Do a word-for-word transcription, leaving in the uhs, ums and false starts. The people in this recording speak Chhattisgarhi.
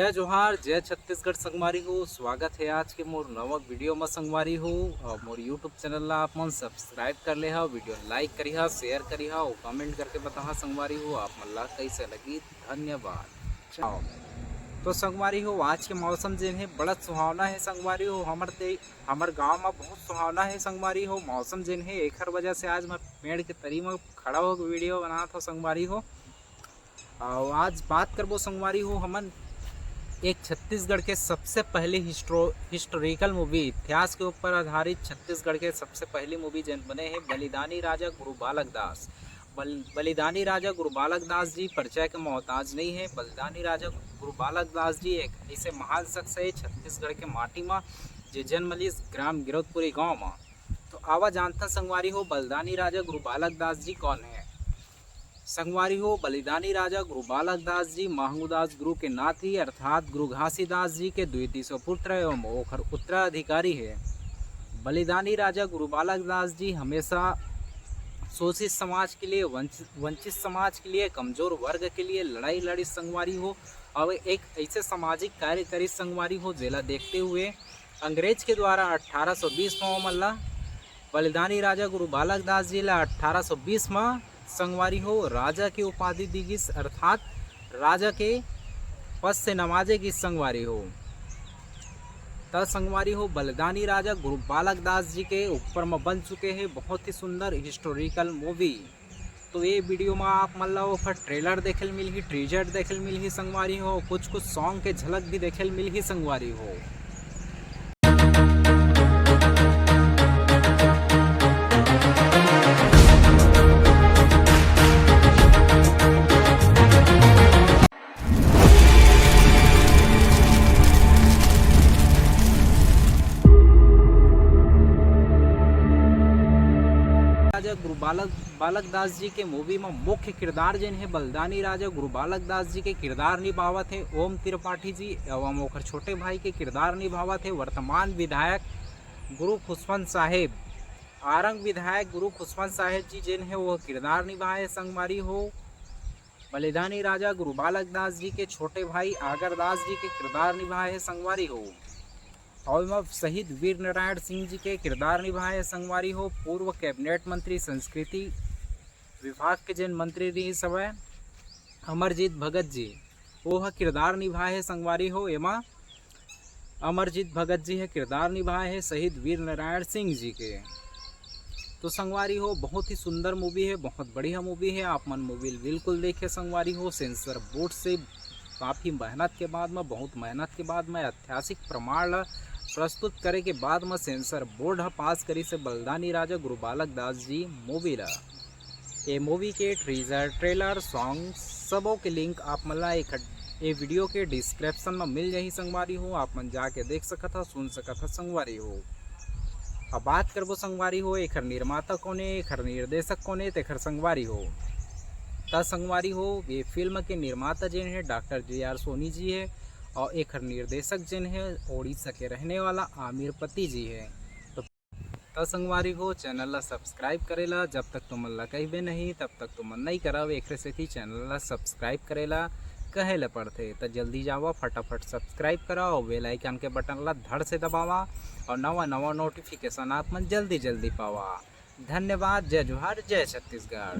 जय जोहार, जय छत्तीसगढ़ संगवारी हो। स्वागत है आज के मोर नवा वीडियो में संगवारी हो। और मोर YouTube चैनल ला आप मन सब्सक्राइब कर ले हा, वीडियो लाइक करिहा, शेयर करिहा और कमेंट करके बताहा संगवारी हो आप मन ला कैसे लगी। धन्यवाद। तो संगवारी हो, आज के मौसम जेन है बड़ा सुहावना है संगवारी हो। हमर ते हमर गांव में बहुत सुहावना है संगवारी हो। मौसम जेन है एखर वजह से आज मैं पेड़ के तरी में खड़ा होकर वीडियो बनात हो संगवारी हो। और आज बात करबो संगवारी हो हमन एक छत्तीसगढ़ के सबसे पहली हिस्ट्रो हिस्टोरिकल मूवी, इतिहास के ऊपर आधारित छत्तीसगढ़ के सबसे पहली मूवी जेन बने है बलिदानी राजा गुरु बालक दास। बल, बलिदानी राजा गुरु बालक दास जी परिचय के मोहताज नहीं है। बलिदानी राजा गुरु बालक दास जी एक ऐसे महान शख्स है छत्तीसगढ़ के माटी में, जे जन्म लिस ग्राम गिरौदपुरी गांव में। तो आवा जानता संगवारी हो बलिदानी राजा गुरु बालक दास जी कौन है। संगवारी हो, बलिदानी राजा गुरु बालक दास जी महंगूदास गुरु के नाती अर्थात गुरु घासीदास जी के द्वितीय पुत्र एवं ओखर उत्तराधिकारी है। बलिदानी राजा गुरु बालक दास जी हमेशा शोषित समाज के लिए, वंचित वंचित समाज के लिए, कमजोर वर्ग के लिए लड़ाई लड़ी संगवारी हो। और एक ऐसे सामाजिक कार्य करी संगवारी हो जेला देखते हुए अंग्रेज के द्वारा अठारह सौ बीस में ओमन ला बलिदानी राजा गुरु बालक दास जी ला अठारह सौ बीस में संगवारी हो राजा के उपाधि दी गिस, अर्थात राजा के पद से नवाजे गिस संगवारी हो। त संगवारी हो बलिदानी राजा गुरु बालक दास जी के ऊपर में बन चुके हैं बहुत ही सुंदर हिस्टोरिकल मूवी। तो ये वीडियो में आप मन ला ओकर ट्रेलर देखे ल मिलही, टीजर देखे ल मिलही संगवारी हो, कुछ कुछ सॉन्ग के झलक भी देखे ल मिलही संगवारी हो। राजा गुरु बालक बालक दास जी के मूवी में मुख्य किरदार जेन है बलिदानी राजा गुरु बालक दास जी के किरदार निभावत है ओम त्रिपाठी जी एवं ओकर छोटे भाई के किरदार निभावत है वर्तमान विधायक गुरु खुशवंत साहेब। आरंग विधायक गुरु खुशवंत साहेब जी जेन है वो किरदार निभाए संगवारी हो। बलिदानी राजा गुरु बालक दास जी के छोटे भाई आगर दास जी के किरदार निभाए है संगवारी हो। और एमा शहीद वीर नारायण सिंह जी के किरदार निभाए हे संगवारी हो, पूर्व कैबिनेट मंत्री संस्कृति विभाग के जेन मंत्री रिहिस हवय अमरजीत भगत जी, वो ह किरदार निभाए हे संगवारी हो। एमा अमरजीत भगत जी ह किरदार निभाए हे शहीद वीर नारायण सिंह जी के। तो संगवारी हो, बहुत ही सुंदर मूवी है, बहुत बढ़िया मूवी है। आप मन मूवी बिल्कुल देखे संगवारी हो। सेंसर बोर्ड से काफ़ी मेहनत के बाद में, बहुत मेहनत के बाद में ऐतिहासिक प्रमाण ला प्रस्तुत करे के बाद में सेंसर बोर्ड ह पास करिस हे बलिदानी राजा गुरु बालक दास जी मूवी ला। ये मूवी के टीजर, ट्रेलर, सॉन्ग सबो के लिंक आप मन ला एक ये वीडियो के डिस्क्रिप्शन में मिल जाही संगवारी हो। आप मन जाके देख सकत ह, सुन सकत ह संगवारी हो। अब बात करबो संगवारी हो एखर निर्माता कोने, एखर निर्देशक कोने, तेखर संगवारी हो। त संगवारी हो, ये फिल्म के निर्माता जेन है डॉक्टर जे आर सोनी जी है और एखर निर्देशक जेन है उड़ीसा के रहने वाला आमिर पति जी है। तो त संगवारी हो, चैनल ला सब्सक्राइब करे ला जब तक तुमन ला कहिबे नहीं तब तक तुमन नहीं करव। एकरे सेती चैनल ला सब्सक्राइब करे ला कहे ला पड़थे। त जल्दी जावा, फटाफट सब्सक्राइब करा और बेल आइकन के बटन ला धड़ से दबावा और नवा नवा नोटिफिकेशन आप मन जल्दी जल्दी पावा। धन्यवाद। जय जोहार, जय छत्तीसगढ़।